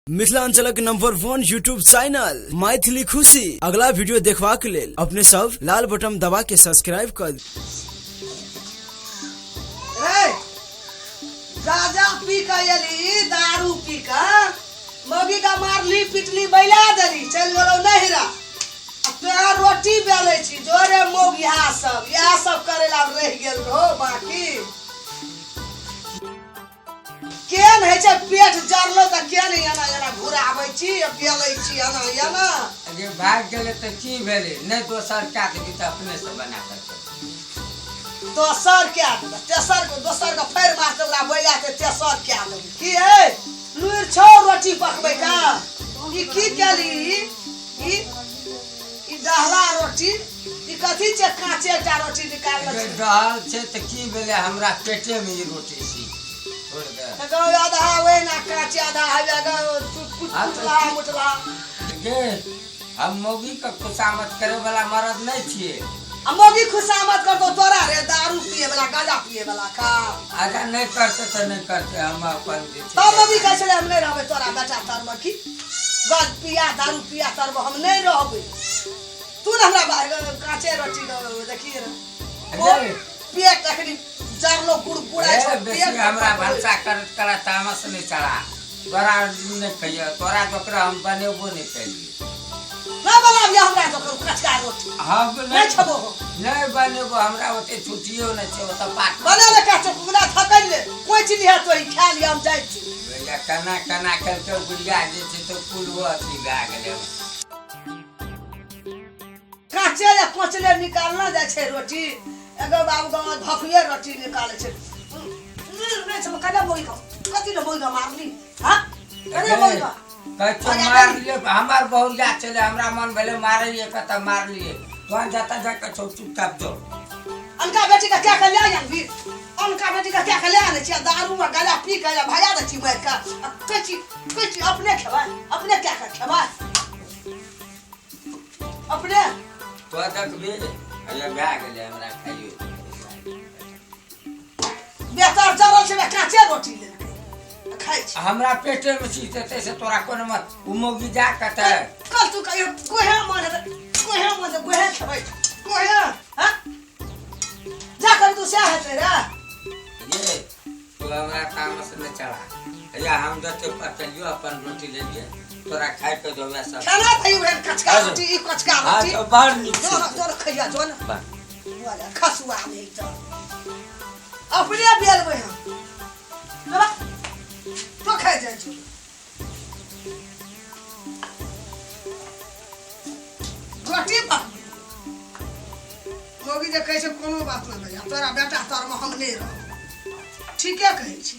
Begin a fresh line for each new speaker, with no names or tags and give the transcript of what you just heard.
मिथिलांचलक number 1 YouTube channel Maithili खुशी अगला वीडियो देखबाक लेल अपने सब लाल बटन दबा के सब्सक्राइब कर
रे गाजा पी के एली, दारू पी के मौगी का मारली पिटली, बैला देली, चलि गेलौ नहिरा। आ तोरा रोटी बेलै छी जोरे मौगी, इएह सब करे ला रहि गेल रहो। बाकी केहन होइ छै, पेट जरलो तऽ केहन एना एना घुराबै छी, बेलै छी एना एना।
जे भागि गेलै तऽ की भेलै? नहि दोसर कए देबी तऽ अपने से बना कऽ खेबै।
दोसर कए देबै, तेसर दोसर के फेर मारतै ओकरा बैला के, तेसर कए देबै। की है लुरि छौ रोटी पकबै का? ई की केली? ई ई डहला रोटी ई कथी छै? काँचे एकटा रोटी निकालने
जे
छै।
डहल छै तऽ की भेलै? हमरा पेटे मे ई रोटी छी, छोड़ दे।
तऽ गाँव आधा ओहि ना काँचे, आधा हवे
हाँ, तऽ
कुटला मुटला।
गे, हम मौगी के खुशामद करे वाला मरद नहि छियै।
आ मौगी खुशामद करतौ तोरा रे, दारू पिए वाला, गांजा पिए वाला का?
अच्छा, नहि करतै तऽ नहि करतै, हम अपन जे छै।
तब मौगी कहै छलै, हम नहि रहबै तोरा बेटा तरमे, की गज पिया दारू पिया तरमे हम नहि रहबै। तू ने हमरा काँचे रोटी देखिए रे।
गे,
पेट अखनी जरलो कुड़कुड़ाइ
ए,
छौ।
बेसी
पेट
हमरा भनसा करत करत तामस नहि चढ़ा। तोरा नहि खइय, तोरा जोकरा हम बनेबो नहि केलियै।
नहि बनाबिय हमरा तो कचका रोटी।
हम
नहि खेबो हम।
नहि बनेबो, हमरा ओते छुट्टियो नहि छै ओतऽ पाठ।
बना ले काचो कुला, थकल ले कोचि लिह, तो ही खा लिह, हम जाइ छी।
भैया, केना केना केलकै बुढ़िया जे छै तऽ कुल अथी भए गेलै।
काचे या कोचले निकालना जाइ छै रोटी। एगो बाबू गाँव धफिए रोटी निकालै छै। नहि छै कने मोई का, कथी ले मोई का मारली? हाँ, कने मोई का?
कहै छियौ मारलियै, हमर बहुरिया छलै, हमरा मन भेलै मारैये के तऽ मारलियै। तोहन जतऽ जाके छौ चुपचाप जो।
अनका बेटी का क्या कर ले आनबी? अनका बेटी का क्या कर ले आनै छी? दारू आ गाजा पी के भगा दै छी मारि के। आ कहै छी, कहै छी अपने खेबै, अपने क्या कर खेबै अपने?
तो देखबी, हैया भए गेलै, हमरा खाइयो।
बेकार जरल छै, काचे रोटी लेलकै, खाइ छी।
हमरा पेटे मे छी तेते से तोरा कोनो मत उ मौगी जा कतऽ।
कल तू कहियो गोहे मन हेतै, गोहे मन हेतै, गोहे खेबै गोहे। हाँ, जा कर तू, सएह हेतै रे।
ये तू हमरा तामस नहि चढ़ा। हैया हम जते पकड़ियो अपन रोटी लेलियै, तोरा खाइ के देबै सब।
खाना खाइ उहे कचका रोटी, ई कचका रोटी।
तो बड़ नीक
जो न
छै।
जो न खैया, जो न।
वाह।
वाला खसुआ नहीं तो अपने बेलबै हम। चला तो खाइ जाइ छी रोटी पकबै। मौगी जे कहै छै, कोनो बात नहि भैया, तोरा बेटा तरमे हम नहि रहब। ठीके कहै छी।